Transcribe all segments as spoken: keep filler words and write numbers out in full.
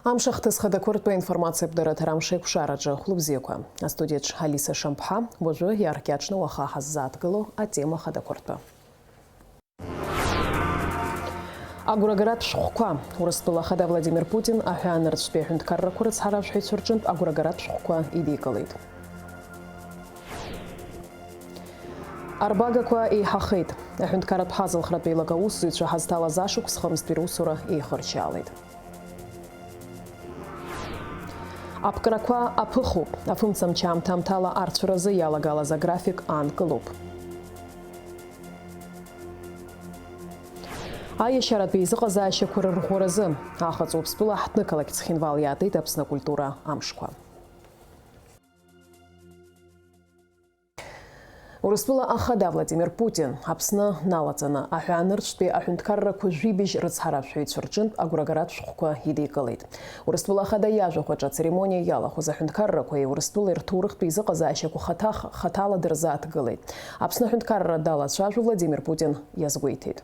Амш ахҭыс хадақәа ртәы аинформациатә дара ҭара амш еиқәшараҿы хәлыбзиақәа. Астудиаҿ Алиса Шамԥҳа, уажәы иааркьаҿны уаха ҳаззааҭгыло атема хадақәа ртәы. Агәрагаратә шәҟәқәа. Урыстәыла Ахада Владимир Путин аҳәаанырцәтәи аҳәынҭқаррақәа рыцҳаражәҳәаҩцәа рҿынтә агәрагаратә шәҟәқәа идикылеит. Арбагақәа еиҳахеит. Аҳәынҭқарратә ҳазалхратә еилак аусзуҩцәа ҳазҭалаз ашықәс хымзтәи русура еихырчаалеит. Аԥкрақәа аԥыхуп. Афымцамч аамҭа-аамҭала арцәаразы иалагалаз аграфик аанкылоуп. Аиашьаратәи еизыҟазаашьақәа рырӷәӷәаразы Ахаҵ Уаԥстәыла аҳҭнықалақь Цхинвал иаатит Аԥсны акультура амшқәа. Урыстәыла Ахада Владимир Путин Аԥсны налаҵаны, аҳәаанырцәтәи аҳәынҭқаррақәа жәибжь рыцҳаражәҳәаҩцәа рҿынтә агәрагаратә шәҟәқәа идикылеит. Урыстәыла Ахада иажәахә аҿы ацеремониа иалахәыз аҳәынҭқаррақәеи Урыстәылеи рҭоурыхтә еизыҟазаашьақәа хаҭах-, хаҭала дырзааҭгылеит. Аԥсны аҳәынҭқарра далацәажәо Владимир Путин иазгәеиҭеит.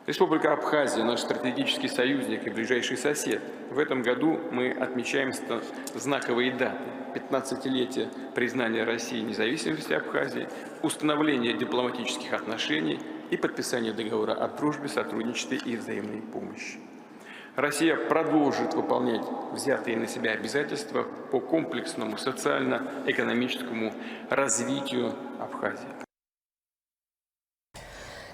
Республика Абхазия, наш стратегический союзник и ближайший сосед. В этом году мы отмечаем ста-, знаковые даты: пятнадцатилетие признания России независимости Абхазии, установление дипломатических отношений и подписание договора о дружбе, сотрудничестве и взаимной помощи. Россия продолжит выполнять взятые на себя обязательства по комплексному социально-экономическому развитию Абхазии.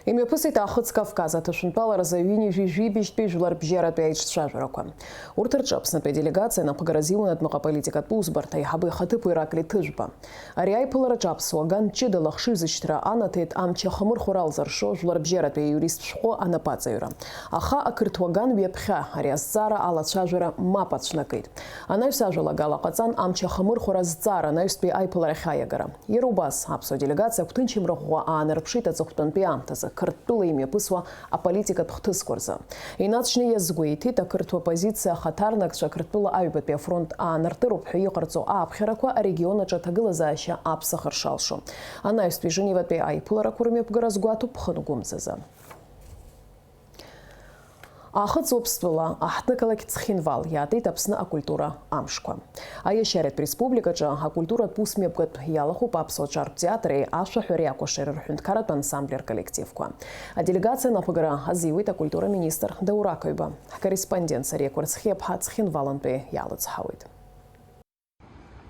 Имҩаԥысит Аахыҵ Кавказ аҭышәынтәаларазы ҩынҩажәи жәибжьтәи жәларбжьаратәи аиҿцәажәарақәа. Урҭ рҿы Аԥснытәи аделегациа анапхгара азиуан адәныҟа аполитикатә усбарҭа аиҳабы ихаҭыԥуаҩ Ираклий Ҭыжәба. Ари аиԥылараҿы аԥсуа ган ҷыдала ахшыҩзышьҭра анаҭеит амч ахамырхәара алзыршо жәларбжьаратәи аиуристтә шәҟәы анапаҵаҩра. Аха ақырҭуа ган ҩаԥхьа ари азҵаара алацәажәара мап ацәнакит. Анаҩс ажәалагала ҟаҵан амч ахамырхәара азҵаара анаҩстәи аиԥыларахь аиагара. Иара убас, аԥсуа делегациа агәҭынчымра ӷәӷәа аанарԥшит аҵыхәтәантәи аамҭазы Қырҭтәыла имҩаԥысуа аполитикатә хҭысқәа рзы. Инаҵшьны иазгәеиҭеит, ақырҭуа позициа ахаҭарнакцәа Қырҭтәыла аҩбатәи афронт аанартыроуп ҳәа иҟарҵо ааԥхьарақәа арегион аҿы аҭагылазаашьа аԥсахыр шалшо. Анаҩстәи Женеватәи аиԥыларақәа рымҩаԥгара згәаҭоуп ԥхынгәымӡазы. Аахыҵ Уаԥстәыла аҳҭнықалақь Цхинвал иаатит Аԥсны акультура амшқәа. Аиашьаратә республикаҿы акультуратә усмҩаԥгатә иалахәуп аԥсуа ҿартә театри ашәаҳәареи акәашареи рҳәынҭқарратә ансамбли рколлективқәа. Аделегациа анапхгара азиуеит акультура министр Даур Ақаҩба. Ҳкорреспондент Сариа Кәарцхиаԥҳа Цхинвалынтәи иалыцҳауеит.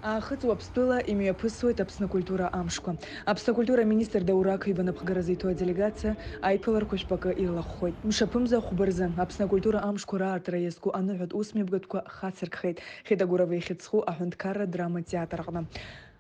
Аахыҵ Уаԥстәыла имҩаԥысуеит Аԥсны акультура амшқәа. Аԥсны акультура аминистр Даур Ақаҩба напхгара зиҭо аделегациа аиԥыларақәа жәпакы ирлахәхоит. Мшаԥымза хәба рзы Аԥсны акультура амшқәа раартра иазку аныҳәатә усмҩаԥгатәқәа хацыркхеит Хьетагурова ихьыӡ зху аҳәынҭқарра драма театр аҟны.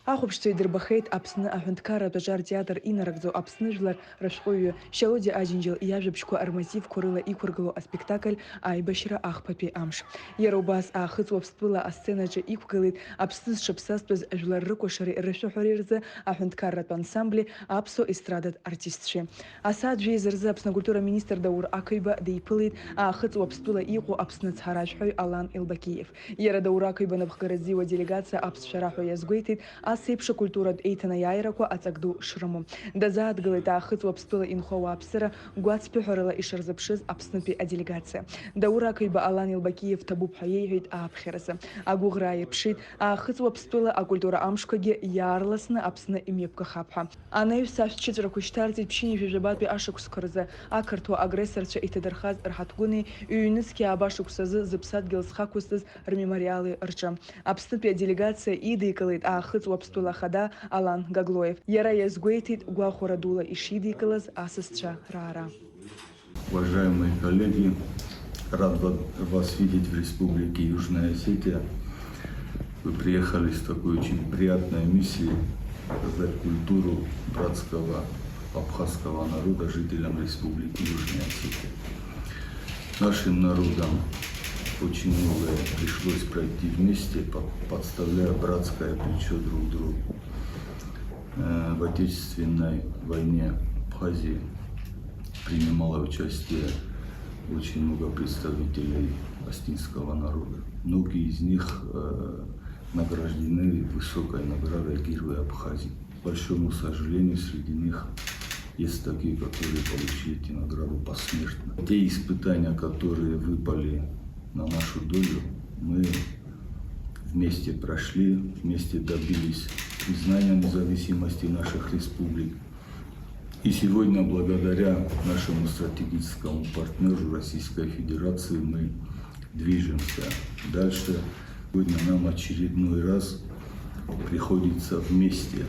Ахәаԥшцәа идырбахеит Аԥсны аҳәынҭқарратә аҿар театр инарыгӡо Аԥсны жәлар рышәҟәыҩҩы Шьалодиа Аџьынџьал иажәабжьқәа рмотивқәа рыла иқәыргылоу аспектакль Аибашьра ахԥатәи амш. Иара убас Аахыҵ Уаԥстәыла асценаҿы иқәгылеит Аԥсны зҽаԥсазтәыз жәлар рыкәашареи рышәаҳәареи рзы аҳәынҭқарратә ансамбли аԥсуа естрадатә артистцәеи. Асааҭ жәеиза рзы Аԥсны акультура аминистр Даур Ақаҩба диԥылеит Аахыҵ Уаԥстәыла иҟоу Аԥсны ацҳаражәҳәаҩ Алан Елбакиев. Иара Даур Ақаҩба напхгара ззиуа аделегациа аԥсшәа раҳәо иазгәеиҭеит ас еиԥш акультуратә еиҭанаиааирақәа аҵак ду шрымоу. Дазааҭгылеит Аахыҵ Уаԥстәыла инхо ауааԥсыра гәацԥыҳәарала ишырзыԥшыз Аԥснытәи аделегациа. Даур Ақаҩба Алан Елбакиев ҭабуп ҳәа иеиҳәеит ааԥхьаразы. Агәыӷра ааирԥшит, Аахыҵ Уаԥстәыла акультура амшқәагьы иаарласны Аԥсны имҩаԥгахап ҳәа. Анаҩс ашәҭ шьыҵәрақәа шьҭарҵеит ԥшьынҩажәи жәабатәи ашықәсқәа рзы ақырҭуа агрессорцәа иҭадырхаз рҳаҭгәыни ҩ-нызқь ааба шықәсазы зыԥсадгьыл зхақәызҵаз рмемориали рҿы. Аԥснытәи аделегациа идикылеит Аахыҵ Уаԥстәыла ахада Алан Гаглоев. Иара иазгәеиҭеит гәахәара дула ишидикылаз асасцәа раара. Уважаемые коллеги, рад ва-, вас видеть в Республике Южная Осетия. Вы приехали с такой очень приятной миссией раздать культуру братского абхазского народа жителям Республики Южная Осетия. Нашим народам очень многое пришлось пройти вместе, по-, подставляя братское плечо друг другу. Э, в Отечественной войне Абхазии принимало участие очень много представителей осетинского народа. Многие из них, э, награждены высокой наградой Героя Абхазии. К большому сожалению, среди них Есть такие, которые получили эту награду посмертно. Те испытания, которые выпали на нашу долю, мы вместе прошли, вместе добились признания независимости наших республик. И сегодня, благодаря нашему стратегическому партнеру Российской Федерации, мы движемся дальше. Сегодня нам очередной раз приходится вместе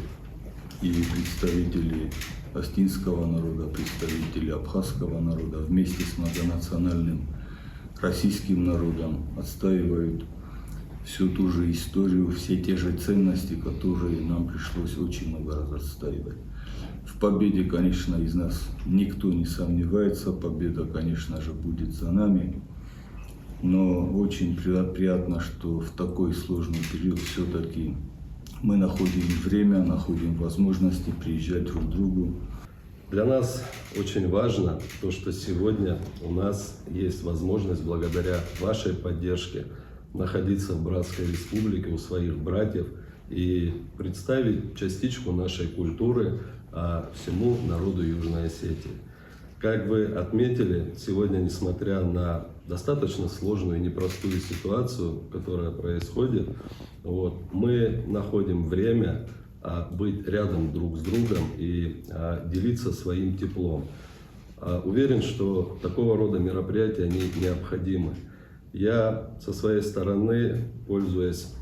и представители осетинского народа, представители абхазского народа вместе с многонациональным российским народом отстаивают всю ту же историю, все те же ценности, которые нам пришлось очень много раз отстаивать. В победе, конечно, из нас никто не сомневается, победа, конечно же, будет за нами. Но очень при- приятно, что в такой сложный период все-таки мы находим время, находим возможности приезжать друг к другу. Для нас очень важно то, что сегодня у нас есть возможность, благодаря вашей поддержке, находиться в братской республике у своих братьев и представить частичку нашей культуры, а, всему народу Южной Осетии. Как вы отметили, сегодня, несмотря на достаточно сложную и непростую ситуацию, которая происходит, вот, мы находим время, а, быть рядом друг с другом и, а, делиться своим теплом. А, уверен, что такого рода мероприятия, они необходимы. Я со своей стороны, пользуясь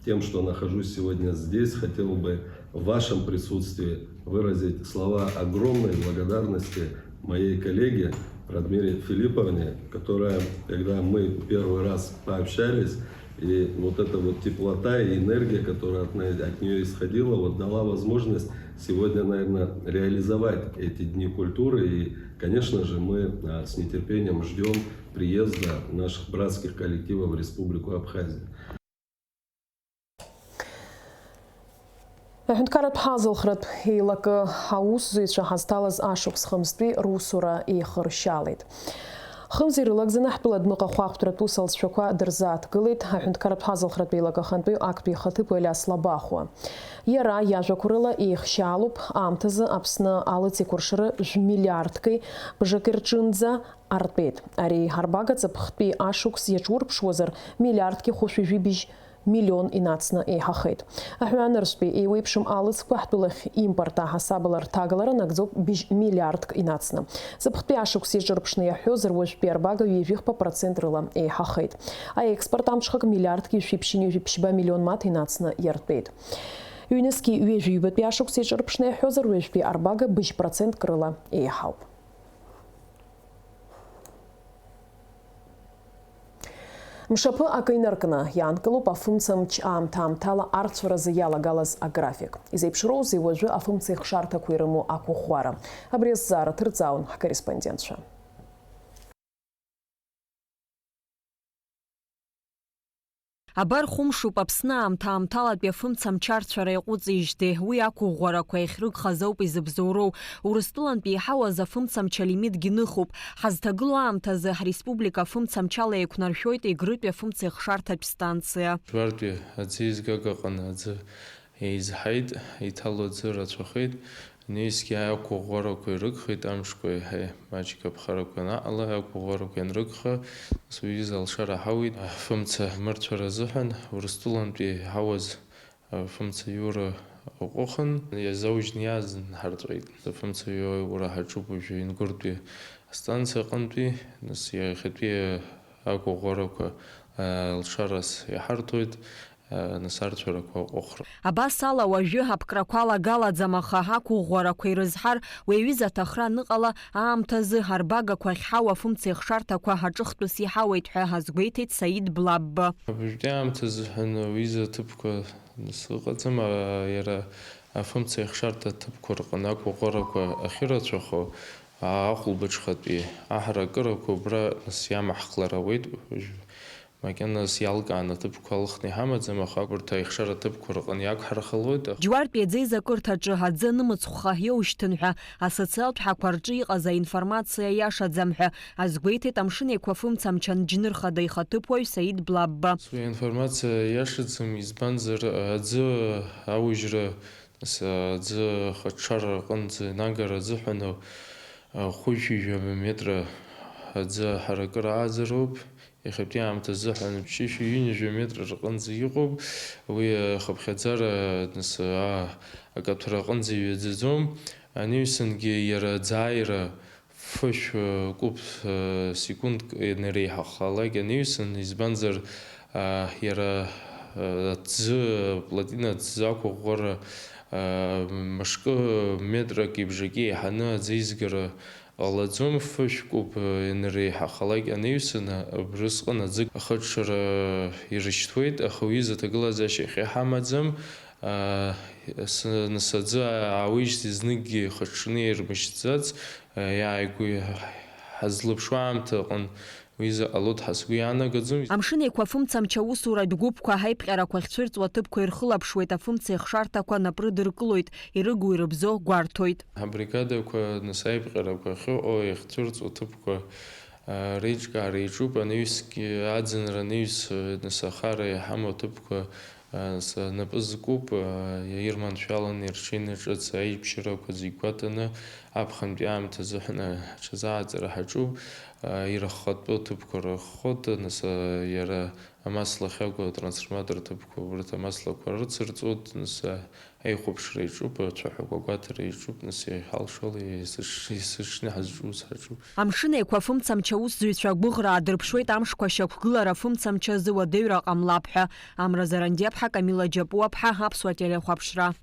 тем, что нахожусь сегодня здесь, хотел бы в вашем присутствии выразить слова огромной благодарности моей коллеге Радмире Филипповне, которая, когда мы первый раз пообщались, и вот эта вот теплота и энергия, которая от, от нее исходила, вот дала возможность сегодня, наверное, реализовать эти дни культуры. И, конечно же, мы, а, с нетерпением ждем приезда наших братских коллективов в Республику Абхазия. Аҳәынҭқарратә ҳазалхратә еилакы аусзуҩцәа ҳазҭалаз ашықәс хымзтәи русура еихыршьалеит. Хымз ирылагӡаны ҳтәыла адәныҟа хәаахәҭратә усалҵшәақәа дырзааҭгылеит аҳәынҭқарратә ҳазалхратә еилакы ахантәаҩы актәи ихаҭыԥуаҩ Алиас Лабахәуа. Иара иажәақәа рыла еихшьаалуп аамҭазы Аԥсны алыҵ еикәыршара жәмилиардки бжаки рҿынӡа артәеит. Ари арбага ҵыԥхтәи ашықәс иаҿурԥшуазар, милиардки хәышәи жәибжь миллион инацны еиҳахеит. Аҳәаанырцәтәи еиуеиԥшым алыҵқәа ҳтәылахь импорт аҳасабала рҭагалара нагӡоуп быжь миллиардк инацны. Ҵыԥхтәи ашықәс иаҿырԥшны иаҳҳәозар, уажәтәи арбага ҩажәихԥа процент рыла еиҳахеит. Аекспорт амҽхак миллиардк ҩышәи ԥшьынҩажәи ԥшьба миллион маҭ инацны иартәеит. Ҩнызқьи ҩажәи ҩбатәи ашықәс иаҿырԥшны иаҳҳәозар, уажәтәи арбага быжь процентк рыла еиҳауп. Мшаԥы акы инаркны иаанкылоуп афымцамч аамҭа-аамҭала арцәаразы иалагалаз аграфик. Изеиԥшроузеи уажәы афымцеихшарҭақәа ирымоу ақәыӷәӷәара? Абри азҵаара ҭырҵаауан ҳкорреспондентцәа. Абар хәымшуп Аԥсны аамҭа-аамҭалатәи афымцамч арцәара иаҟәыҵижьҭеи, уи ақәыӷәӷәарақәа иахьрыгхаз ауп изыбзоуроу. Урыстәылантәи иҳауаз афымцамч алимитгьы ныхуп. Ҳазҭагылоу аамҭазы ҳреспублика афымцамч ала еиқәнаршәоит Егрытәи афымцеихшарҭатә станциа. Жәлартәи аӡы еизгак аҟны аӡы еизҳаит, иҭало аӡы рацәахеит, наҩсгьы ақәыӷәӷәарақәа ирыгхеит, амшқәа еиҳа маҷк аԥхарақәа анаҟала, ақәыӷәӷәарақәа ианрыгха, нас уи изы алшара ҳауит. Афымца мырцәара азыҳәан Урыстәылантәи иҳауаз афымца иура аҟәыхын, иазаужьны иааз нҳарҵәеит. Афымца иура ҳаҿуп уажәы Ингуртәи астанциа аҟынтәи, нас иахьатәи ақәыӷәӷәарақәа, а, алшарас иҳарҭоит, а, нас арцәарақәа аҟәыхра. Абас ала, уажәы аԥкрақәа алагалаӡам, аха ақәыӷәӷәарақәа ирызҳар, уи аҩыза аҭахра аныҟала, аамҭазы арбагақәа ахьҳау афымцеихшарҭақәа аҿыхтәыс иҳауеит ҳәа азгәеиҭеит Саид Блабба. Абыржәтәи аамҭазы ҳәа уи изы аҭыԥқәа нас ыҟаӡам, а, иара афымцеихшарҭа аҭыԥқәа рҟны ақәыӷәӷәарақәа ахьырацәахо, ахәылбыҽхатәи аҳаракырақәа убра нас иамаҳхлар ауеит. Уажә макьаназ иалкааны аҭыԥқәа алхны иҳамаӡам, аха урҭ аихшара аҭыԥқәа рҟны иақәҳархалоит. Џьуартәи аӡеизакырҭаҿы аӡы анымыцхәха иоушьҭын ҳәа асоциалтә ҳақәа рҿы иҟаз аинформациа иашаӡам ҳәа азгәеиҭеит Амшын Еиқәа афымцамч анџьнырхада ихаҭыԥуаҩ Саид Блабба. Уи аинформациа иашаӡам, избанзар, аӡы аужьра Нас аӡы ахыҽҽара аҟынӡа инагара азыҳәан хәышәи жәаба метра аӡы аҳаракыра ааӡароуп. Иахьатәи аамҭазы ҳәа шәи ҩынҩажәа метра рҟынӡа иҟоуп. Уи ахыԥхьаӡара, нас, аа, акаҭәара аҟынӡа иҩаӡаӡом. Анаҩсангьы иара аӡааира фышә, э, кәыԥ, э, секундк ианареиҳахалак анаҩсан, избанзар, аа, иара, э, аҭӡы, аплотина аҭӡы ақәыӷәӷәара, э, мышкы метрак ибжаки еиҳаны аӡы изгара ҟалаӡом, фышә кәыԥ, э, ианареиҳахалак анаҩсан, убрысҟан аӡы ахыҽҽара ирышьҭуеит, аха уи изы аҭагылазаашьа иахьа ҳамаӡам. Ас-, нас аӡы аауижьҭеи зныкгьы ихыҽҽаны ирмышьҭӡац, иааигәа ҳазлыԥшуа аамҭа аҟын уи заҟа лоуҭ ҳәа сгәы иаанагаӡом. Амшын Еиқәа афымцамч аусуратә гәыԥқәа аиԥҟьарақәа ахьцәырҵуа аҭыԥқәа ирхылаԥшуеит, афымца ихшарҭақәа напрыдыркылоит, ирыгу-ирыбзо гәарҭоит. Абригадақәа, нас, аиԥҟьарақәа ахьыҟоу иахьцәырҵуа аҭыԥқәа, а, реиҿкаара иаҿуп, анаҩсгьы аӡынра анаҩс, а, нас, ахара иҳамоу аҭыԥқәа, а, нас, напы зкуп, а, ирманшәаланы ирҽеины ҿыц аибашьрақәа зегь гәаҭаны, аԥхынтәи аамҭа азыҳәан аҽазааӡара ҳаҿуп, а, ирыххатәу аҭыԥқәа рыххоит, нас, а, иара амаслахь акәу атрансформатор ҭыԥқәа, убарҭ амаслақәа рыцырҵоит, нас, а, аихәаԥшра иаҿуп, ацәаҳәақәа агәаҭара иаҿуп, нас, иҳалшола исыш-, исышьны ҳазҿу ус ҳаҿуп. Амшын Еиқәа афымцамч аусзуҩцәа агәыӷра аадырԥшуеит амшқәа шьақәгылара афымцамч азы уадаҩра ҟамлап ҳәа. Амра Зарандиаԥҳа, Камила Џьапуаԥҳа, Аԥсуа телехәаԥшра.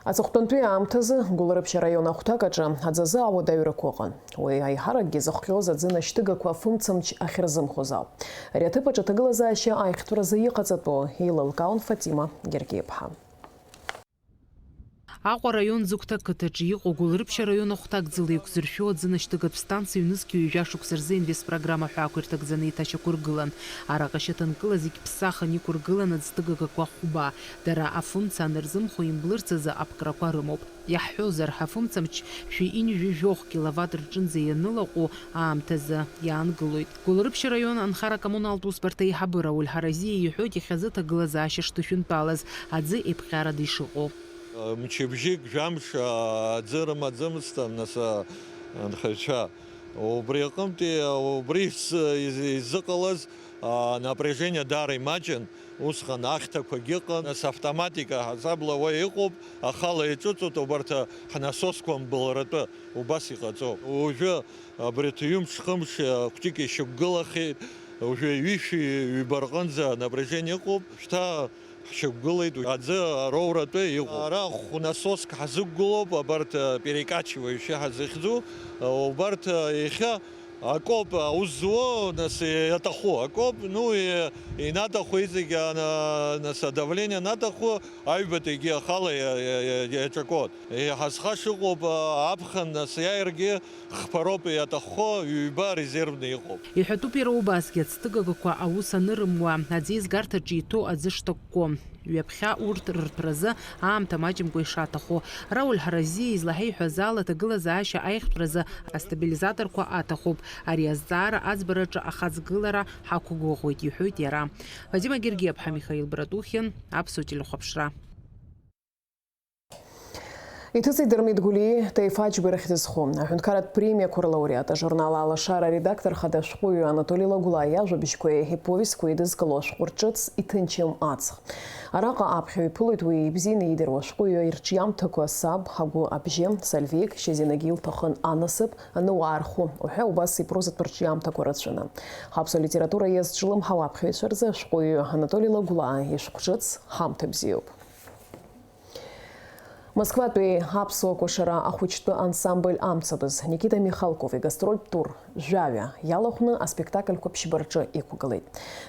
Аҵыхәтәантәи аамҭазы Гәылрыԥшь араион ахәҭак аҿы аӡазы ауадаҩрақәа ыҟан. Уи аиҳаракгьы зыхҟьоз аӡы нашьҭыгақәа афымцамч ахьырзымхоз ауп. Ари аҭыԥ аҿы аҭагылазаашьа аихтәразы иҟаҵатәу еилылкаауан Фатима Гергиаԥҳа. Аҟәа араион Зыгәҭа ақыҭаҿы иҟоу Гәылрыԥшь араион ахәҭак ӡыла еиқәзыршәо аӡы нашьҭыгатә станциа ҩнызқь ҩажәа шықәса рзы инвестпрограмма ҳәа ақәирҭагӡаны еиҭашьақәыргылан. Араҟа шьаҭанкыла зегь ԥсахын иқәыргылан аӡҭыгагақәа хәба. Дара афымца анырзымхо имблырц азы аԥкрақәа рымоуп. Иаҳҳәозар, афымцамч шәи ҩынҩажәи жәохә киловатт рҿынӡа ианылаҟәу аамҭазы иаангылоит. Гәылрыԥшь араион анхара-коммуналтә усбарҭа аиҳабы Рауль Ҳаразиа иҳәоит, иахьазы ҭагылазаашьа шҭышәынтәалаз, аӡы еиԥҟьарада ишыҟоу. Мчыбжьык, жәамш, а, аӡы рымаӡамызт, нас, а, анхаҩцәа. Убри аҟынтәи, а, убри из-, из-, изыҟалаз, а, напряжение даара имаҷын. Усҟан ахьҭақәагьы ыҟан, нас автоматика ҳасабла уа иҟоуп, ахала иҿыҵуеит, убарҭ ҳнасосқәа мблратәы убас иҟаҵоуп. Уажәы абри ҩымш-хымш, а, хәҷык ишьақәгылахьеит, уажәы ҩышәи ҩба рҟынӡа напряжение ыҟоуп, шьҭа ҳшьақәгылеит, аӡы ароуратәы иҟоуп. Ара хәнасоск ҳазықәгылоуп, абарҭ, а, перекачивающие ҳазыхьӡу, а, убарҭ, а, иахьа акоуп аус зуоу, нас, иаҭаху акоуп, ну, и-, инаҭаху иҵегь, ана-, нас, адавление анаҭаху, аҩбатәигьы ахала иа-, иа-, иа-, иаҿакуеит. Иҳазхаша ыҟоуп, а, аԥхын, нас, иааиргьы хԥароуп иаҭаххо, ҩба резервны иҟоуп. Иҳәатәуп иара убасгьы, ацҭыгагақәа аус анырымуа, аӡеизгарҭаҿы иҭоу аӡы шҭакәкәо. Ҩаԥхьа урҭ рырҭәразы аамҭа маҷымкәа ишаҭаху. Рауль Ҳаразиа излаҳаиҳәаз ала, аҭагылазаашьа аихтәразы астабилизаторқәа аҭахуп. Ари азҵаара аӡбараҿы ахаҵгылара ҳақәгәыӷуеит, иҳәоит иара. Фатима Гергиаԥҳа, Михаил Братухин, Аԥсуа телехәаԥшра. Иҭыҵит Дырмит Гәлиа Ҭаиф Аџьба ирахь дызху, аҳәынҭқарратә премиақәа рлауреат, ажурнал Алашара аредактор хада ашәҟәыҩҩы Анатоли Лагәлаа иажәабжьқәеи иповестқәеи еидызкыло ашәҟәы ҿыц Иҭынчым аҵх. Араҟа аԥхьаҩ иԥылоит уи ибзианы иидыруа ашәҟәыҩҩы ирҿиамҭақәа, Саб, Ҳагәы абжьы, Сальвеик, Шьазинагьы илҭахын анасыԥ, Аныуаа рхәы уҳәа убас ипрозатә рҿиамҭақәа рацәаны. Ҳаԥсуа литература иазҿлымҳау аԥхьаҩцәа рзы ашәҟәыҩҩы Анатоли Лагәлаа ишәҟә ҿыц ҳамҭа бзиоуп. Москватәи аԥсуа кәашара ахәыҷтәы ансамбль Амцабз Никита Михалков игастрольтә тур жәаҩа иалахәны аспектакльқәа ԥшьба рҿы иқәгылеит.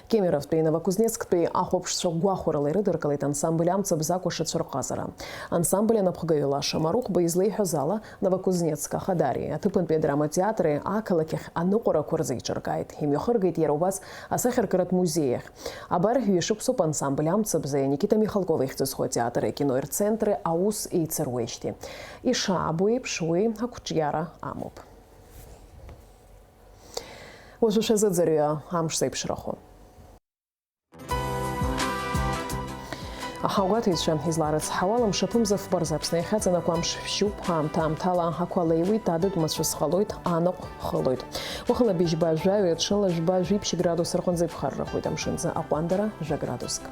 Кемеровтәи Новокузнецктәи ахәаԥшцәа гәахәарыла ирыдыркылеит ансамбль Амцабз акәашацәа рҟазара. Ансамбль анапхгаҩы Лаша Марыхәба излеиҳәаз ала, Новокузнецк ахадари аҭыԥантәи адраматеатри ақалақь ахь аныҟәарақәа рзеиҿыркааит. Имҩахыргеит иара убас асахьаркыратә музеи ахь. Абар, ҩышықәсоуп ансамбль Амцабзи Никита Михалков ихьӡ зху атеатри акинои рцентри аус еицыруеижьҭеи. Ишаабо еиԥш, уи ақәҿиара амоуп. Уажәы шәазыӡырҩы амш зеиԥшрахо. Ҳаугәаҭаҩцәа изларыцҳауала, мшаԥымза фба рзы Аԥсны иахьаҵанакуа амш шәшьуп, аамҭа-аамҭала ақәа леиуеит, адыд мацәыс ҟалоит, анаҟә хылоит. Уахынла быжьба жәаҩа, ҽынла жәба жәиԥшь градус рҟынӡа иԥхаррахоит, амшынӡы аҟәандара жәа градуск.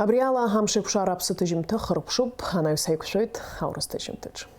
Абри ала амшеикәшара аԥсы ҭыжьымҭа хыркәшуп, анаҩс ҳаиқәшәоит аурыс ҭыжьымҭаҿы.